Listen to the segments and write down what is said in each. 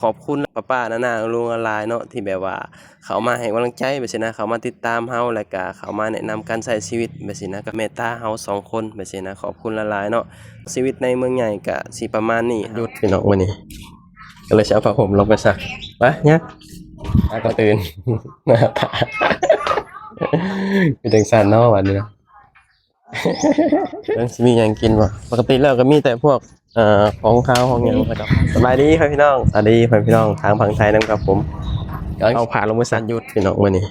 ຂອບຄຸນປ້າໆ ນ້າໆ ລຸງໆ ຫຼາຍໆ ເນາະ ທີ່ແບບວ່າເຂົ້າມາໃຫ້ກຳລັງໃຈແບບຊີ້ນະ, ເຂົ້າມາຕິດຕາມເຮົາ ແລ້ວກະເຂົ້າມາແນະນຳການໃຊ້ຊີວິດແບບຊີ້ນະ, ກັບເມດຕາເຮົາສອງຄົນແບບຊີ້ນະ. ຂອບຄຸນຫຼາຍໆ ເນາະ. ຊີວິດໃນເມືອງໃຫຍ່ກະຊິປະມານນີ້. ຢຸດພີ່ນ້ອງ ມື້ນີ້ກະເລີຍຊິເອົາຜ້າຫົ່ມລົງໄປຊັກ. ໄປ ຍາກ ອາ ກະຕື່ນ ເປັນຈັ່ງຊັ້ນເນາະ ບາດນີ້ເນາະ. ເບິ່ງຊິມີຫຍັງກິນບໍ່? ປົກກະຕິແລ້ວກໍມີແຕ່ພວກ ເອີ ຂອງຄາວຂອງຫຍັງ. ສະບາຍດີພໍ່ພີ່ນ້ອງ, ສະບາຍດີພໍ່ພີ່ນ້ອງທາງຝັ່ງໄທນຳຄັບຜົມ. ເອົາຜ້າລົງໄປຊັກ. ຢຸດພີ່ນ້ອງ ມື້ນີ້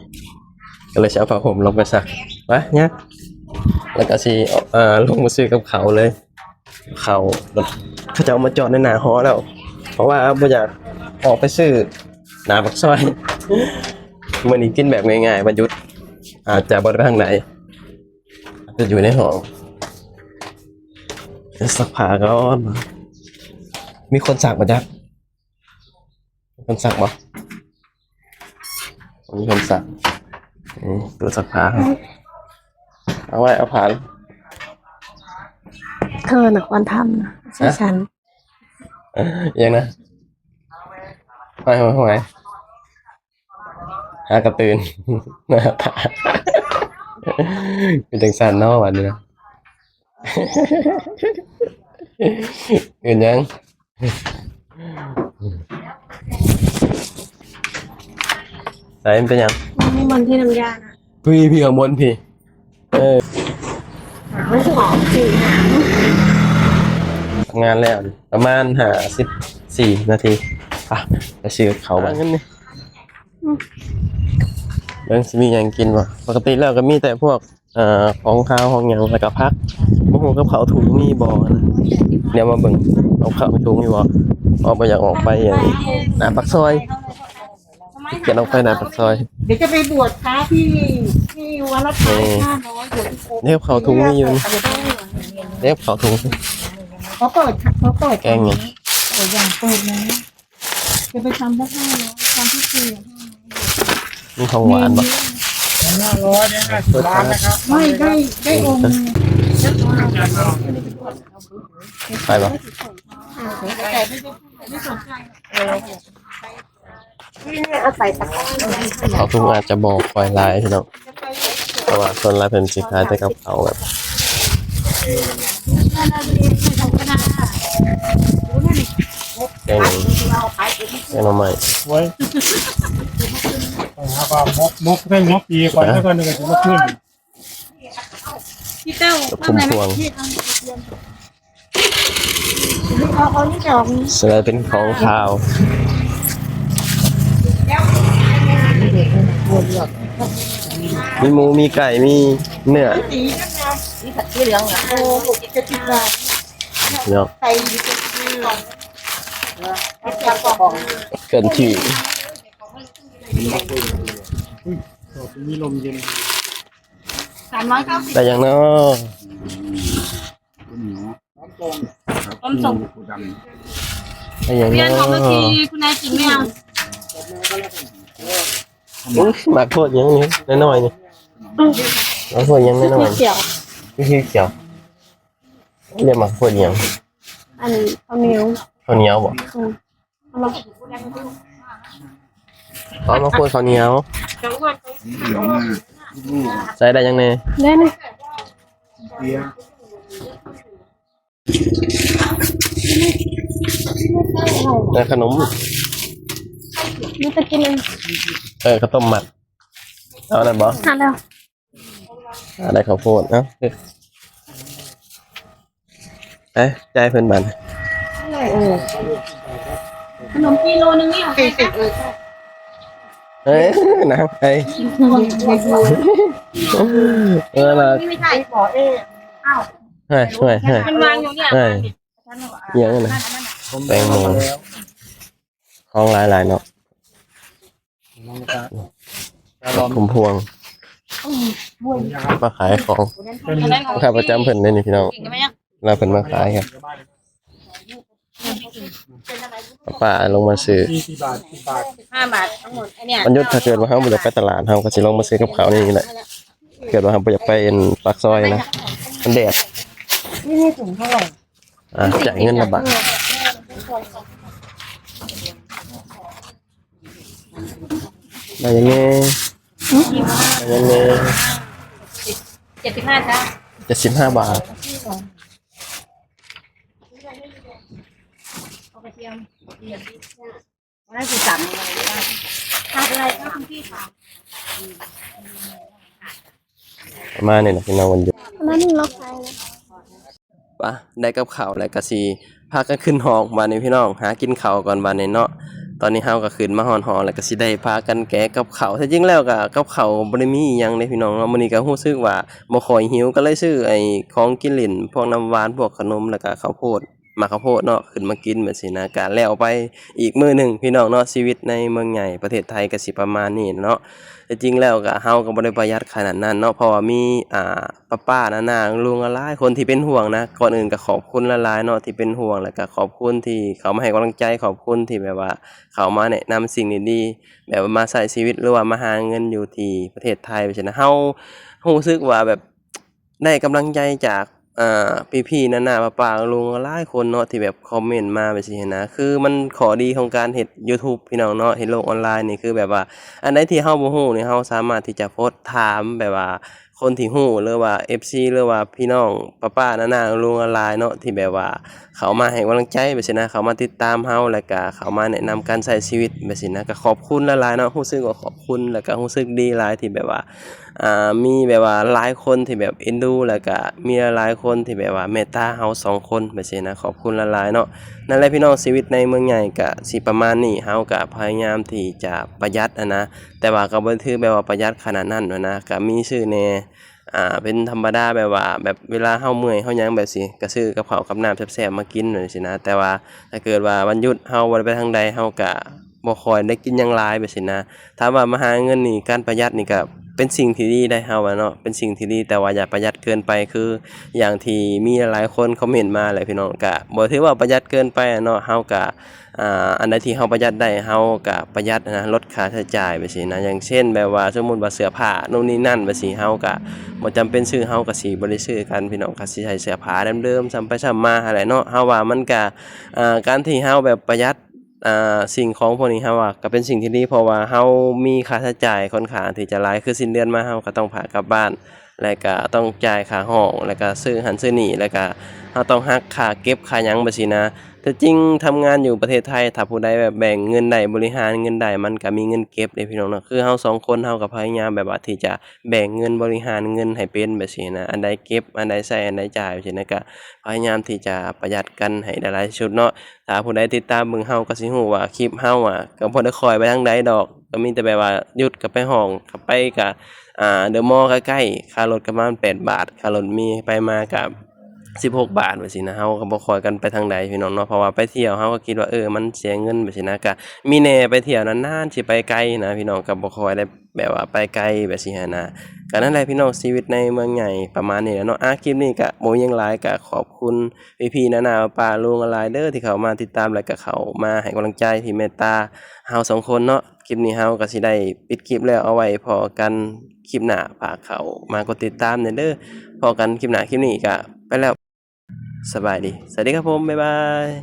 ກະເລີຍຊິເອົາຜ້າຫົ່ມລົງໄປຊັກ. ໄປ ຍາກ ແລ້ວກໍຊິ ເອີ ລົງມາຊື້ກັບເຂົ້າເລີຍ. ເຂົ້າແບບເຂົາເຈົ້າມາຈອດໃນໜ້າຫໍແລ້ວ ເພາະວ່າບໍ່ຢາກອອກໄປຊື້ໜ້າປາກຊອຍ. ມື້ນີ້ກິນແບບງ່າຍໆ ວັນຢຸດ ອາດຈະບໍ່ໄດ້ໄປທາງໃດ. ຈະຢູ່ໃນຫ້ອງ ຈະຊັກຜ້າກ່ອນ. ມີຄົນຊັກບໍ່ຈັກ? ມີຄົນຊັກບໍ່? ບໍ່ມີຄົນຊັກ. ນີ້ ຕູ້ຊັກຜ້າ. ເອົາໄວ້ ເອົາຜ້າ. ເຂີນນະ ຄວນທຳນະ ໃສ່ ຮະ? ສັນ ອີ່ຫຍັງນະ? ຫ້ອຍໆ ຫາກະຕື່ນ ເປັນຈັ່ງຊັ້ນເນາະ ບາດນີ້ເນາະ. ເປັນຫຍັງ? ໃສ່ ມັນເປັນຫຍັງ? ມັນທີ່ນ້ຳຢານະ. ພີ່ ພີ່ຂ້າງບົນພີ່. ເອີ ມັນຫອມສີຫາ ທຳງານແລ້ວປະມານຫ້າສິບສີ່ນາທີ. ອ່ະ ໄປຊື້ເຂົ້າບາດນີ້. ອືມ ເບິ່ງຊິມີຫຍັງກິນບໍ່? ປົກກະຕິແລ້ວກໍມີແຕ່ພວກ ເອີ ຂອງຄາວຂອງຫຍັງ ແລ້ວກໍຜັກ. ບໍ່ຮູ້ກັບເຂົ້າຖົງມີບໍ່ນະ? ດຽວມາເບິ່ງ ເອົາເຂົ້າຖົງມີບໍ່? ເພາະບໍ່ຢາກອອກໄປ ອັນ ໜ້າປາກຊອຍ. ຂີ້ກຽດອອກໄປໜ້າປາກຊອຍ. เดี๋ยวจะไปบวชพระที่ ที่วัดละพร้าว นี่ ห้าร้อย บวชที่โคก ເຮັດເຂົ້າຖົງມີຢູ່. ເຮັດເຂົ້າຖົງ เขาเปิด เขาเปิด ແກງຫຍັງ? เปิดอย่างเปิดนะ จะไปทำละห้าร้อย ทำที่สี่ มีของหวานบ่? ห้าร้อยเนี่ย ห้าสิบบาทนะครับ ไม่ ได้ ได้องค์หนึ่ง ไปบ่? ເຂົ້າຖົງອາດຈະບໍ່ຄ່ອຍຫຼາຍພີ່ນ້ອງ ເພາະວ່າສ່ວນຫຼາຍເພິ່ນຊິຂາຍແຕ່ກັບເຂົ້າແບບ ແກງ ແກງໜໍ່ໄມ້. ໂອ້ຍ ໄປຫາວ່າມົກ ມົກໄດ້ຫົວປີກ່ອນ ແລ້ວກໍນຶກວ່າຊິມາຄືນ ພີ່ເຕົ້າ ກັບ ເອົາ ເອົານີ້ດອກ ສະໄລເປັນຂອງຄາວ. ມີໝູ ມີໄກ່ ມີເນື້ອ ສີ ສີເຫຼືອງ ໂອ້ ເຈັດສິບບາດ ເນາະ ໃສ່ ເກີນທີ່ ມີລົມເຢັນ. ສາມຮ້ອຍເກົ້າສິບ ໄດ້ຫຍັງເນາະ? ຕົ້ມສົ້ມ ໄດ້ຫຍັງເນາະ? ອຸ້ຍ ໝາກໂພດຫຍັງນີ້ ນ້ອຍໆ ນີ້ ໝາກໂພດຫຍັງນ້ອຍໆ ຂຽວ ຂຽວ ເອີ້ນໝາກໂພດຫຍັງ? ອັນ ເຂົ້າໜຽວ ເຂົ້າໜຽວບໍ່? ອືມ ເອົາມາຄົວເຂົ້າໜຽວ ໃສ່ໄດ້ຫຍັງແດ່? ໄດ້ນະ ໄດ້ຂະໜົມ ມີແຕ່ກິນ ເອີ ເຂົ້າຕົ້ມມັດ ເອົາອັນນັ້ນບໍ່? ຫາແລ້ວ ອ່າ ໄດ້ເຂົ້າໂພດ ເອົາ ໄປ ຈ່າຍເພິ່ນບາດ ເອີ ຂະໜົມກິໂລໜຶ່ງນີ້ ສີ່ສິບ ເອີ ນາງໄປ ເອີ ລະ ນີ້ໄມ່ໃຊ່ ເອີ ເອົ້າ ເຮີ້ຍ ເຮີ້ຍ ເຮີ້ຍ ມັນວາງຢູ່ເນີ້ຍ ເຮີ້ຍ ອີ່ຫຍັງນັ້ນນະ ແຕງໂມ ຂອງຫຼາຍໆ ເນາະ. ຄຸມພວງ ມາຂາຍຂອງ ລູກຄ້າປະຈຳເພິ່ນເດ້ນີ້ພີ່ນ້ອງ ລາວເພິ່ນມາຂາຍ ປ້າລົງມາຊື້ ສິບຫ້າບາດທັງໝົດ ອັນເນີ້ຍ ວັນຢຸດ ຖ້າເກີດວ່າເຮົາບໍ່ຢາກໄປຕະຫຼາດ ເຮົາກໍຊິລົງມາຊື້ກັບເຂົ້ານີ້ແຫຼະ ເກີດວ່າເຮົາບໍ່ຢາກໄປອັນປາກຊອຍນະ ມັນແດດ ນີ້ ນີ້ ຖົງເທົ່າໃດ? ອ່າ ຈ່າຍເງິນລະບາດ ເອີ ເອີ ເອີ ເອີ ເອີ ເອີ ເອີ ເອີ ເອີ ເອີ ເອີ ເອີ ເອີ ເອີ ເອີ ເອີ ເອີ ເອີ ໄດ້ຫຍັງແດ່? ໄດ້ຫຍັງແດ່? ເຈັດສິບຫ້າ ເຈັດສິບຫ້າບາດ. ເອົາກະທຽມ ປະມານນີ້ແຫຼະພີ່ນ້ອງ ວັນຢຸດ. ປະ ໄດ້ກັບເຂົ້າແລ້ວກະຊິພາກັນຂຶ້ນຫ້ອງບາດນີ້ພີ່ນ້ອງ ຫາກິນເຂົ້າກ່ອນບາດນີ້ເນາະ. ຕອນນີ້ເຮົາກະຂຶ້ນມາຮອດຫ້ອງແລ້ວກະຊິໄດ້ພາກັນແກະກັບເຂົ້າ. ແທ້ຈິງແລ້ວກະກັບເຂົ້າບໍ່ໄດ້ມີອີ່ຫຍັງເດ້ພີ່ນ້ອງເນາະ. ມື້ນີ້ກະຮູ້ສຶກວ່າບໍ່ຄ່ອຍຫິວ ກະເລີຍຊື້ໄອ້ຂອງກິນຫຼິ້ນ ພວກນ້ຳຫວານ ພວກຂະໜົມ ແລ້ວກະເຂົ້າໂພດ ໝາກເຂົ້າໂພດເນາະ ຂຶ້ນມາກິນແບບຊີ້ນະ. ກະແລ້ວໄປອີກມື້ໜຶ່ງພີ່ນ້ອງເນາະ. ຊີວິດໃນເມືອງໃຫຍ່ປະເທດໄທກະຊິປະມານນີ້ເນາະ. ແຕ່ຈິງແລ້ວກະເຮົາກະບໍ່ໄດ້ປະຢັດຂະໜາດນັ້ນເນາະ ເພາະວ່າມີ ອ່າ ປ້າໆ ນ້າໆ ລຸງໆ ຫຼາຍຄົນທີ່ເປັນຫ່ວງນະ. ກ່ອນອື່ນກະຂອບຄຸນຫຼາຍໆເນາະທີ່ເປັນຫ່ວງ ແລ້ວກະຂອບຄຸນທີ່ເຂົ້າມາໃຫ້ກຳລັງໃຈ ຂອບຄຸນທີ່ແບບວ່າເຂົ້າມາແນະນຳສິ່ງດີໆ ແບບວ່າມາໃຊ້ຊີວິດ ຫຼືວ່າມາຫາເງິນຢູ່ທີ່ປະເທດໄທແບບຊີ້ນະ. ເຮົາຮູ້ສຶກວ່າແບບ ໄດ້ກຳລັງໃຈຈາກ ອ່າ ພີ່ໆ ນ້າໆ ປ້າໆ ລຸງໆ ຫຼາຍຄົນເນາະ ທີ່ແບບຄອມເມັນມາແບບຊີ້ຫັ້ນນະ. ຄືມັນຂໍ້ດີຂອງການເຮັດຢູທູບພີ່ນ້ອງເນາະ ເຮັດໂລກອອນລາຍນີ້ ຄືແບບວ່າອັນໃດທີ່ເຮົາບໍ່ຮູ້ນີ້ ເຮົາສາມາດທີ່ຈະໂພສຖາມແບບວ່າຄົນທີ່ຮູ້ ຫຼືວ່າເອັຟຊີ ຫຼືວ່າພີ່ນ້ອງປ້າໆ ນ້າໆ ລຸງໆ ຫຼາຍໆ ເນາະ ທີ່ແບບວ່າເຂົ້າມາໃຫ້ກຳລັງໃຈແບບຊີ້ນະ ເຂົ້າມາຕິດຕາມເຮົາ ແລ້ວກະເຂົ້າມາແນະນຳການໃຊ້ຊີວິດແບບຊີ້ນະ. ກະຂອບຄຸນຫຼາຍໆເນາະ ຮູ້ສຶກວ່າຂອບຄຸນ ແລ້ວກະຮູ້ສຶກດີຫຼາຍທີ່ແບບວ່າ ອ່າ ມີແບບວ່າຫຼາຍຄົນທີ່ແບບເອັນດູ ແລ້ວກະມີຫຼາຍໆຄົນທີ່ແບບວ່າເມດຕາເຮົາສອງຄົນແບບຊີ້ນະ. ຂອບຄຸນຫຼາຍໆເນາະ. ນັ້ນແຫຼະພີ່ນ້ອງ ຊີວິດໃນເມືອງໃຫຍ່ກະຊິປະມານນີ້ ເຮົາກະພະຍາຍາມທີ່ຈະປະຢັດຫັ້ນນະ ແຕ່ວ່າກະບໍ່ໄດ້ຖືແບບວ່າປະຢັດຂະໜາດນັ້ນຫັ້ນນະ ກະມີຊື້ແດ່ ອ່າ ເປັນທຳມະດາ ແບບວ່າແບບເວລາເຮົາເມື່ອຍເຮົາຫຍັງແບບຊີ້ ກະຊື້ກັບເຂົ້າກັບນ້ຳແຊບໆມາກິນແບບຊີ້ນະ. ແຕ່ວ່າຖ້າເກີດວ່າວັນຢຸດເຮົາບໍ່ໄດ້ໄປທາງໃດ ເຮົາກະ ບໍ່ຄ່ອຍໄດ້ກິນຫຍັງຫຼາຍແບບຊີ້ນະ. ຖາມວ່າມາຫາເງິນນີ້ ການປະຢັດນີ້ກະເປັນສິ່ງທີ່ດີໄດ໋ ເຮົາວ່າເນາະ ເປັນສິ່ງທີ່ດີ ແຕ່ວ່າຢ່າປະຢັດເກີນໄປ ຄືຢ່າງທີ່ມີຫຼາຍໆຄົນຄອມເມັນມາແຫຼະພີ່ນ້ອງ. ກະບໍ່ຖືວ່າປະຢັດເກີນໄປຫັ້ນເນາະ ເຮົາກະ ອ່າ ອັນໃດທີ່ເຮົາປະຢັດໄດ້ ເຮົາກະປະຢັດຫັ້ນນະ ລົດຄ່າໃຊ້ຈ່າຍແບບຊີ້ນະ. ຢ່າງເຊັ່ນແບບວ່າສົມມຸດວ່າເສື້ອຜ້າໂນ່ນນີ້ນັ້ນແບບຊີ້ ເຮົາກະບໍ່ຈຳເປັນຊື້ ເຮົາກະຊິບໍ່ໄດ້ຊື້ກັນພີ່ນ້ອງ ກະຊິໃຊ້ເສື້ອຜ້າເດີມໆ ຊ້ຳໄປຊ້ຳມາຫັ້ນແຫຼະເນາະ. ເຮົາວ່າມັນກະ ອ່າ ການທີ່ເຮົາແບບປະຢັດ ອ່າ ສິ່ງຂອງພວກນີ້ ເຮົາວ່າກະເປັນສິ່ງທີ່ດີ ເພາະວ່າເຮົາມີຄ່າໃຊ້ຈ່າຍຂ້ອນຂ້າງທີ່ຈະຫຼາຍ ຄືສິ້ນເດືອນມາເຮົາກະຕ້ອງພາກັບບ້ານ ແລ້ວກະຕ້ອງຈ່າຍຄ່າຫ້ອງ ແລ້ວກະຊື້ຫັ້ນຊື້ນີ້ ແລ້ວກະເຮົາຕ້ອງຫັກຄ່າເກັບຄ່າຫຍັງແບບຊີ້ນະ. ແຕ່ຈິງທຳງານຢູ່ປະເທດໄທ ຖ້າຜູ້ໃດແບບແບ່ງເງິນໄດ້ ບໍລິຫານເງິນໄດ້ ມັນກະມີເງິນເກັບເດ້ພີ່ນ້ອງເນາະ. ຄືເຮົາສອງຄົນ ເຮົາກະພະຍາຍາມແບບວ່າທີ່ຈະແບ່ງເງິນ ບໍລິຫານເງິນໃຫ້ເປັນແບບຊີ້ນະ ອັນໃດເກັບ ອັນໃດໃຊ້ ອັນໃດຈ່າຍແບບຊີ້ນະ ກະພະຍາຍາມທີ່ຈະປະຢັດກັນໃຫ້ໄດ້ຫຼາຍທີ່ສຸດເນາະ. ຖ້າຜູ້ໃດຕິດຕາມເບິ່ງເຮົາກະຊິຮູ້ວ່າຄລິບເຮົາອະ ກະບໍ່ໄດ້ຄ່ອຍໄປທາງໃດດອກ ກະມີແຕ່ແບບວ່າຢຸດກະໄປຫ້ອງ ກະໄປກະ ອ່າ ເດີມໍໃກ້ໆ ຄ່າລົດກະປະມານແປດບາດ ຄ່າລົດມີໄປມາກະສິບຫົກບາດແບບຊີ້ນະ. ເຮົາກະບໍ່ຄ່ອຍກັນໄປທາງໃດພີ່ນ້ອງເນາະ ເພາະວ່າໄປທ່ຽວເຮົາກະຄິດວ່າ ເອີ ມັນເສຍເງິນແບບຊີ້ນະ. ກະມີແດ່ໄປທ່ຽວນານໆຊິໄປໄກນະພີ່ນ້ອງ ກະບໍ່ຄ່ອຍໄດ້ ແບບວ່າໄປໄກແບບຊີ້ຫັ້ນນະ. ກະນັ້ນແຫຼະພີ່ນ້ອງ ຊີວິດໃນເມືອງໃຫຍ່ປະມານນີ້ແຫຼະເນາະ. ອາ ຄລິບນີ້ກະບໍ່ມີຫຍັງຫຼາຍ ກະຂອບຄຸນພີ່ໆ ນ້າໆ ປ້າໆ ລຸງຫຼາຍເດີ ທີ່ເຂົ້າມາຕິດຕາມ ແລະກະເຂົ້າມາໃຫ້ກຳລັງໃຈ ທີ່ເມດຕາເຮົາສອງຄົນເນາະ. ຄລິບນີ້ເຮົາກະຊິໄດ້ປິດຄລິບແລ້ວ ເອົາໄວ້ພໍ້ກັນຄລິບໜ້າ ຝາກເຂົ້າມາກົດຕິດຕາມແດ່ເດີ. ພໍ້ກັນຄລິບໜ້າ ຄລິບນີ້ກະໄປແລ້ວ ສະບາຍດີ ສະຫວັດດີຄັບຜົມ ບາຍບາຍ.